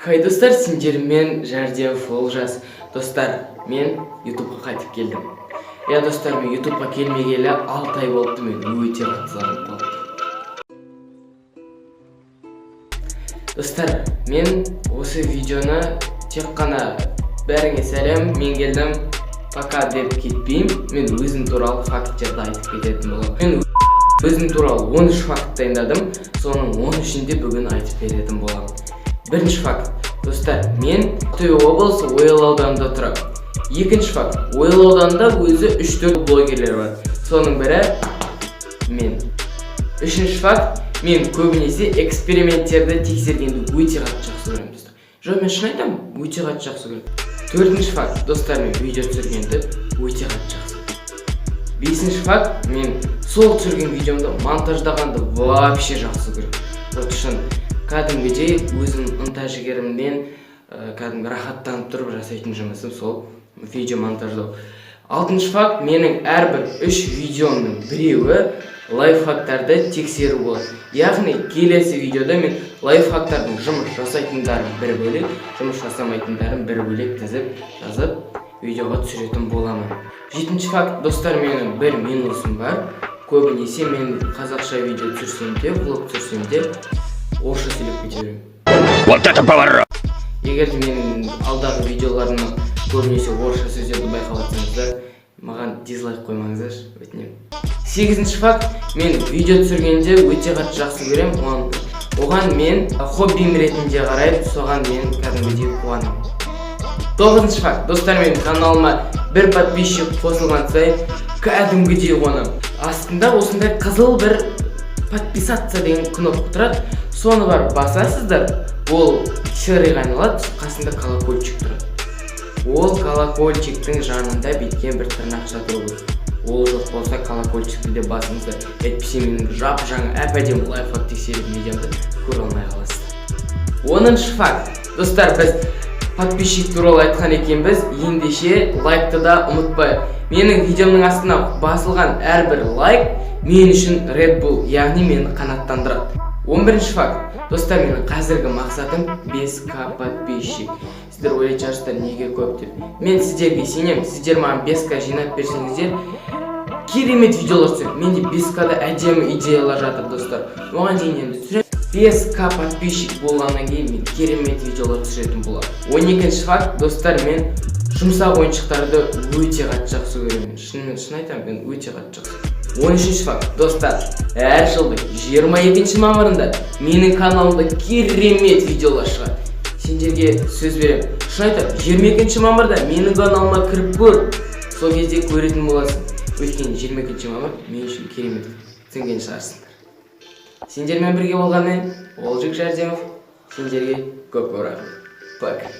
Хай, достар, сендермен Жәрдемов Олжас. Достар, мен Ютубқа қайтып келдім. Иә, достар, мен Ютубқа келмегелі 6 ай болыпты, мен өте қатты сағынып қалыппын. Достар, мен осы видеоны тек қана бәріңе сәлем, мен келдім, пока деп кетпеймін. Мен өзім туралы факттерді айтып кететін боламын. Мен өзім туралы 13 факт дайындадым, соның 13-ін де бүгін айтып беретін боламын. Бірінші факт: достар, мен Ақтөбе облысы, Ойыл ауданында тұрамын. Екінші факт: Ойыл ауданында өзі 3-4 блогерлер бар, соның бірі мен. Үшінші факт: мен көбінесе эксперименттерді тексергенді өте қатты жақсы көремін, достар. Жоқ, мен шын айтамын, өте қатты жақсы көремін. Төртінші факт: достар, мен видео түсіргенді өте қатты жақсы көремін. Бесінші факт: мен сол түсірген видеомды монтаждағанды вообще жақсы көремін. Вот шын, кәдімгідей өзім ынта жігеріммен кәдімгі рахаттанып тұрып жасайтын жұмысым сол видео монтаждау. Алтыншы факт: менің әрбір үш видеомның біреуі лайфхактарды тексеру болады. Яғни келесі видеода мен лайфхактардың жұмыс жасайтындарын бір бөлек, жұмыс жасамайтындарын бір бөлек тізіп жазып, видеоға түсіретін боламын. Жетінші факт: достар, менің бір минусым бар. Көбінесе мен қазақша видео түсірсем де, влог түсірсем де, орысша сөйлеп кете беремін. Вот это поворот! Егер де менің алдағы видеоларымнан көбінесе орысша сөздерді байқап жатсаңыздар, маған дизлайк қоймаңыздаршы, өтінемін. Сегізінші факт: мен видео түсіргенде өте қатты жақсы көремін. Оған мен хоббим ретінде қараймын, соған мен кәдімгідей қуанамын. Тоғызыншы факт: достар, менің каналыма бір подписчик қосылған сайын кәдімгідей қуанамын. Астында осындай қызыл бір «подписаться» деген кнопка тұрады, соны барып басасыздар, ол серыйға айналады, қасында колокольчик тұрады. Ол колокольчиктің жанында бүйткен бір тырнақша тұру керек. Ол жоқ болса, колокольчикті де басыңыздар, әйтпесе менің жап жаңа әп әдемі лайфхак тексеретін видеомды көре алмай қаласыздар. 10-шы факт: достар, біз подписчик туралы айтқан екенбіз, ендеше лайкты да ұмытпайық. Менің видеомның астына басылған әрбір лайк мен үшін Red Bull, яғни мені қанаттандырады. 11 факт: достар, менің қазіргі мақсатым 5К подписчик. Сіздер ойлайтын шығарсыздар, неге көп деп. Мен сіздерге сенемін, сіздер маған 5К жинап берсеңіздер, керемет видеолар түсіремін. Менде 5К-да әдемі идеялар жатыр, достар. Оған дейін енді түсіремін. 5К подписчик болғаннан кейін мен керемет видеолар түсіретін боламын. 12 факт: достар, мен жұмсақ ойыншықтарды өте қатты жақсы көремін. Шынымен, шын айтамын, мен өте қатты жақсы. 13 факт: достар, әр жылдың 22 мамырында менің каналымда керемет видеолар шығады, сендерге сөз беремін. Шын айтамын, 22 мамырда менің каналыма кіріп көр, сол кезде көретін боласың. Өйткені 22 мамыр мен үшін керемет, түсінген шығарсыңдар. Сендермен бірге болған мен, Олжик Жәрдемов. Сендерге көп көп рахмет, пока.